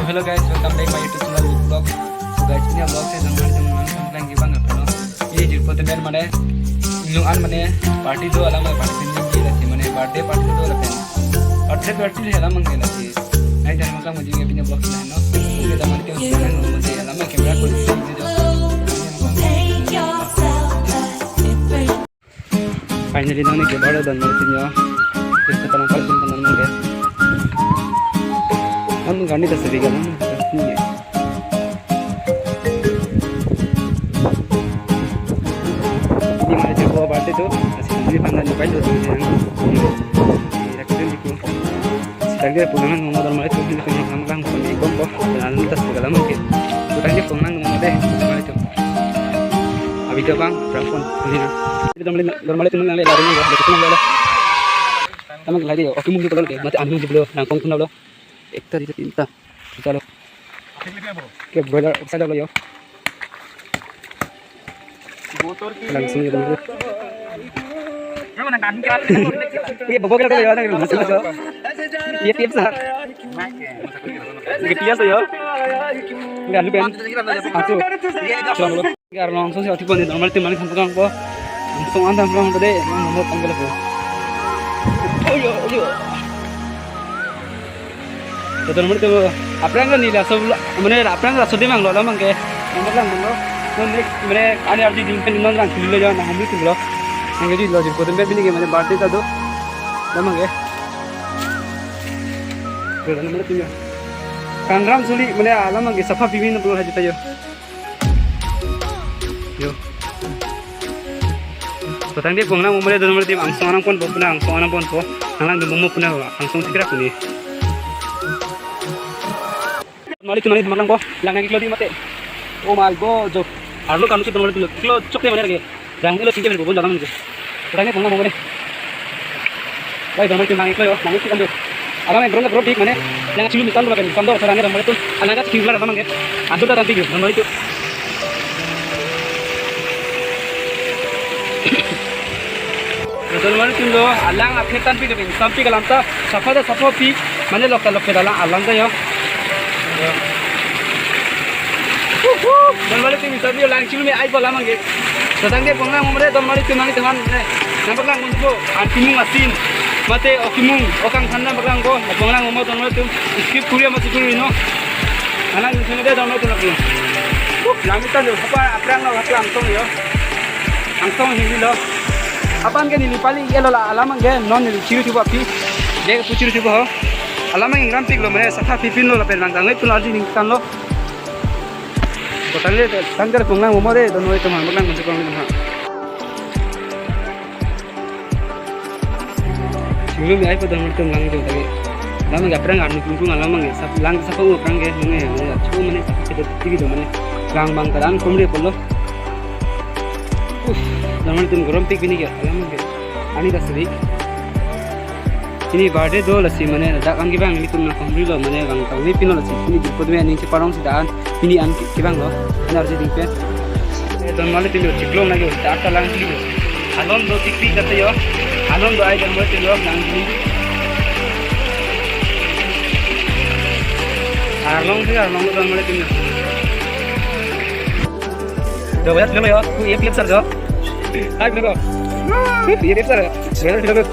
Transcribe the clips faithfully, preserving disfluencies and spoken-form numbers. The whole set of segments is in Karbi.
Hello guys, welcome back my YouTube channel Vlog. So guys, pini vlog si janghan janghan samlang gibang apa no. Ini jirpo temen mane, nung an mane party do alam party temen ji lasi mane birthday party do lapen. Birthday party le alam mangge lasi. Nai dan mangkang maji pini vlog na no. Oke, dan mane ke usaha no mane alam camera ko di sini do. Finally, nang ni ke baru dan mari punya. Kita tanam paling penting nang ke. Kan gani tas tiga kan. Ini mari coba berarti tu. Masih ini pandang juga itu yang. Tidak keren di. Tangte punang mo dan mari tu, ini punang lang ko ni gombo. Dan tas segala mungkin. Tangte punang mo deh, mari tu. Abi tu bang, berapa pun, ini na. Jadi dan mari, dan mari tu nang le, lari nang le, lari nang le. Tama lagi yo, oke mungkin kalau dia mati anu jeblo, nangkong pun lo. Ekta di tinta. Kita lo. Oke, brother, saya lo yo. Langsung gitu. Iya, bobo kita tuh ya, langsung masuk. Iya, tiap saat. Iya, tiap saat ya. Enggak, lu kan. Aku. Enggak, langsung sih, tipe nih, normal tim maning sampai kang po. Langsung antam pulang tadi, nomor tanggal po. Oh, iya, iya. Betul, nomor itu, aphrang kan nila so, mane aphrang la so di mang lo, la mang ke. Nomor lang lo. Non next, mane ani arji din pen non lang kilo ya, na hum itu lo. Nang jadi lo, jadi kotem pen bini ke mane birthday ta do. La mang ke. Betul, nomor itu ya. Kangram suli, mane alam mang ke, sapha pimin pulo haji tayo. Yo. Kotang dia pulang nang umur dia nomor tim angsong anang pon po puna angsong anang pon po. Nang lang dum mo puna angsong tikra puni. Mali tu mali malang po. Lang nang kilo di mate. Oh my God, jo. Arlo kanu si nomor kilo. Kilo chok dia mana lagi. Rang ilo tinggi bubun dalam ni. Rang ni punang mo ni. Bai, bang itu nang iklo yo, nang itu kan tu. Alam yang berang berang dik mana? Yang chulu mitan berapa ni? Sandor sarangnya bang itu. Anak kan chulu berapa mang ya? Aduh, datang tinggi, bang itu. Betul mana tu lo? Alang akhir tan pi kepin, sampai ke lantas, sapa dah sapa pi, mana lokal lokal alang alang dah yo. Uhuh, dan mari tim interview lang chulu me ai bola mangge. Datang dia pulang mo mare dan mari tim mari teman ne. Nampak lang muncul. Anti mung asin. Mate oki mung. Okang than nampak lang ko. Pulang mo dan mari tim. Skip kuria masih kuria no. Alang muncul dia dan mari tim lagi. Uh, lami tan lo. Apa aphrang lo, aphrang angsong yo. Angsong hindi lo. Apan ke neli pali ye lo la alam mangge non neli chiru chuba pi. Dia ke chiru chuba ho. Alam mang ingram pik lo mane sapha pipin lo lapen lang tangwe pun arji ning tan lo. Kotang le tangte pulang mo mo de don wai teman lang muncul pulang ha. Chulu me ai po dan mari tim lang jo tadi. Lang mangge aphrang arnu kung kung alam mangge sap lang sap ko aphrang ke mangge mangge chu mane sap ke tivi do mane. Lang bang kadan kum de polo. Uff, dan mari tim gorom pik bini ke alam mangge. Ani dah seri. Ini birthday do lasi mane dak an kibang ini tum na kongri lo mane bang tang ni pino lasi ini jukut me ani ceparong si dan ini an ki- kibang lo. Ini harus dingpe. Eh, dan mari tim lo ciklong lagi dak ta lang kilo. Alon do tikpi kata yo. Alon do ai dan mari tim lo lang kilo. Arlong sih arlong dan mari tim lo. Udah banyak film ya. Ku iya film sar jo. Hai film ko. Iya film sar. Banyak film.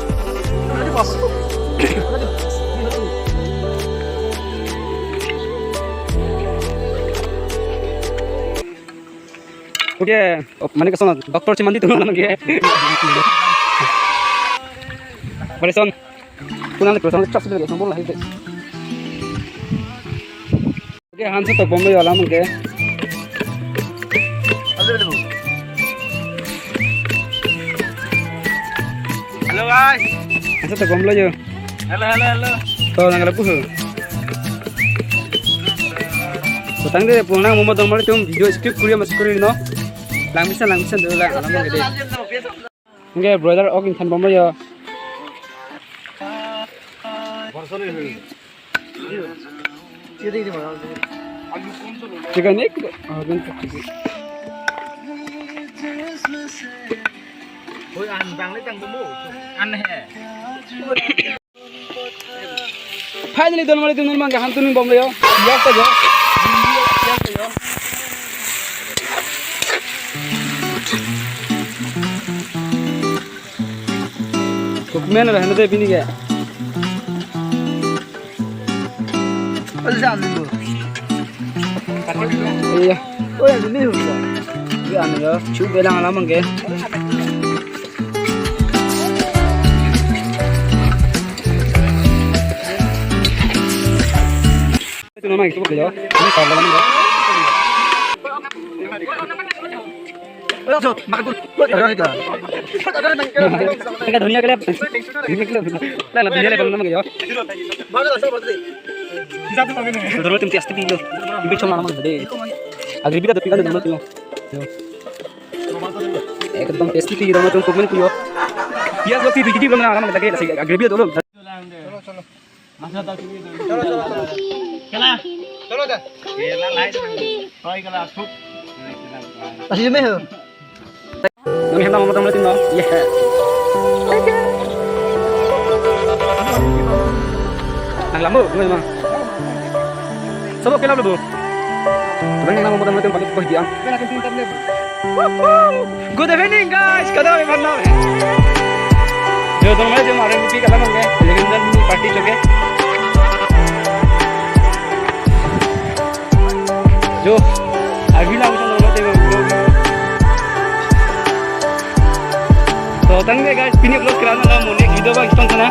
Oke, oh, mana kesana? Dokter cuman di tengah lagi. Barisan. Kunang le person trust le nombor lahai de. Oke, hanse to bombe wala mungke. Hello guys. Hanse to bombe yo. Hello, hello, hello. To nang lapu ho. Kotang de pulang mo mo dong mari tum video skip kuria mas kuri no. Lang bisa lang bisa dulu lang alam mungke de. Oke, brother, oke, than bombe yo. Chicken egg? Oh, dan chicken. Oi, an bang le tang bombe. An he. Finally, don mari tum non mang ke han tuning bombe yo. Pias ta jo. Pias ta jo. Kukmen lo hande pini ke. Ol jam dulu. Iya. Oh, yang ini udah. Iya, anu ya. Chu belang alam ke. Itu nama itu ya. Ini kalau nama. Enggak dunia kalian. Dunia kalian. Lah, lah, dunia kalian nama ya. Dolo tim T S T P lo. Ibi cuma nama deh. Agri bida tapi kan nama tim. Ekdom T S T P nama tim komen kuyo. Pias lo P B G D belum nama lagi. Agri bida dolo. Masih jumeh ho. Nang henang mau tamu tim no. Iya. Nang lambu, gue emang. Sobo kelap lo, Bu. Nang henang mau tamu tim pakai koi diam. Good evening, guys. Kada kami pernah. Jo, teman-teman, jom hari ini kalau mana, legendary party joget. Jo, agi lang sa teman-teman. So, tangke guys, pini vlog kira na mo ne gido ba ispan sana.